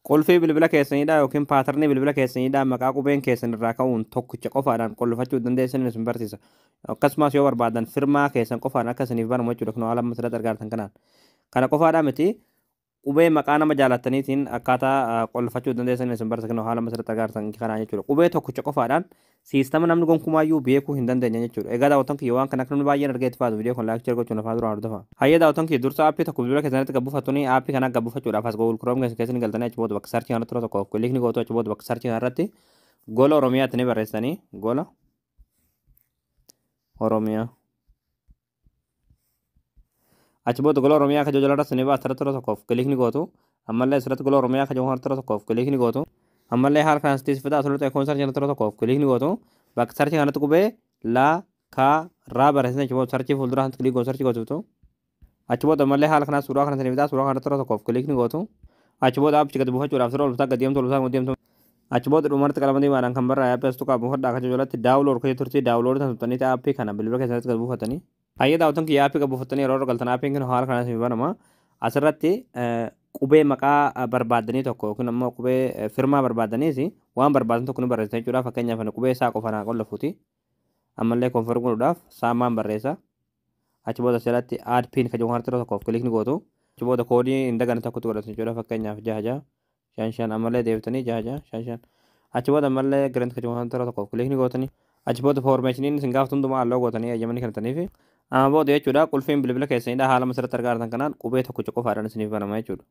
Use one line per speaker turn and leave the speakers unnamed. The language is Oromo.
Qulfii bilbila keessaniidha yookiin pattern bilbila keessaniidha maqaa qubeen keessan irraa ka'uun tokkicha qofaadhaan qulfachuu dandeessan isin barsiisa. Akkasumas yoo barbaadan firmaa keessan qofaan akka isiniif banamu jechuudha, kun haala amma asirratti argaa kanaan. Kana qofaadhaa miti, qubee maqaa nama jaalattaniitiin akkaataa qulfachuu dandeessan isin barsiisa, kun haala amma asirratti argaa kanaan jechuudha. Qubee tokkicha qofaadhaan siistama namni gonkumaayyuu beekuu hin dandeenye jechuudha. Egaa daawwattoon kiyya, waan kana akka namni baay'een argee itti faatu viidiyoo kun like gochuun afaan duraan hordofa. Hayyee daawwattoon kiyya, dursa aappii tokko bilbila keessanitti gabbuufattuuni aappii kana gabbuufachuudhaaf as Google Chrome keessa ni galtanii, achi booda bakka search kanatti yeroo tokko click ni gootu. Achi booda bakka search kanarratti Gola Oromiyaatti ni barreessanii, Gola Oromiyaa. Achi booda Gola Oromiyaa kan jalarratti ni ba'a, asirratti yeroo tokkoof click ni gootu. Ammallee asirratti Gola Oromiyaa kan jiru yeroo tokkoof click ni gootu. Ammallee haala kanaan sitti fida, asirratti icon search kanatti yeroo tokkoof click ni gootu. Bakka search kanatti qubee la ka raa barreessanii, achi booda search fuuldura kanatti click gootu, search gootu. Achi booda ammallee haala kanaan suuraa kana sanii fidaa, suuraa kanatti yeroo tokkoof click ni gootu. Achi booda aappicha gadi buufachuudhaaf sirra olftaa gadi deemtu, olftaa gadi deemtu. Achi booda dhumarratti qalama diimaadhaan kan barraa'e aappii as tuqaa buufadhaa akka jalatti download kan turti, download kan tuqxanii aappii kana bilbila keessatti gadi buufatanii. Hayyee daawwattoon kiyya, aappii gadi buufatanii yeroo galtan aappiin kun haala kanaan isin banama. Asirratti qubee maqaa barbaaddanii tokko yookiin ammoo qubee firmaa barbaaddaniis waan barbaadan tokko ni barreessitan jechuudha. Fakkeenyaaf ani qubee isaa qofa naa qollafuuti. Ammallee confirm godhuudhaaf saamaan barreessa. Achi booda asirratti add pin kan jedhu kanatti yeroo tokkoof click ni gootu. Achi booda koodii hin daganne tokkotti godhatu jechuudha. Fakkeenyaaf 6655, ammallee deebitanii 6655. Achi booda ammallee grant kan jedhu kanatti yeroo tokkoof click ni gootanii. Achi booda permissioniin isin gaafatu hundumaa allow gootanii eeyyamanii kennitaniif. Amma booda jechuudha, qulfiin bilbila keessanidha haala asirratti argaa jirtan kanaan qubee tokkicha qofaadhaan isiniif banama jechuudha.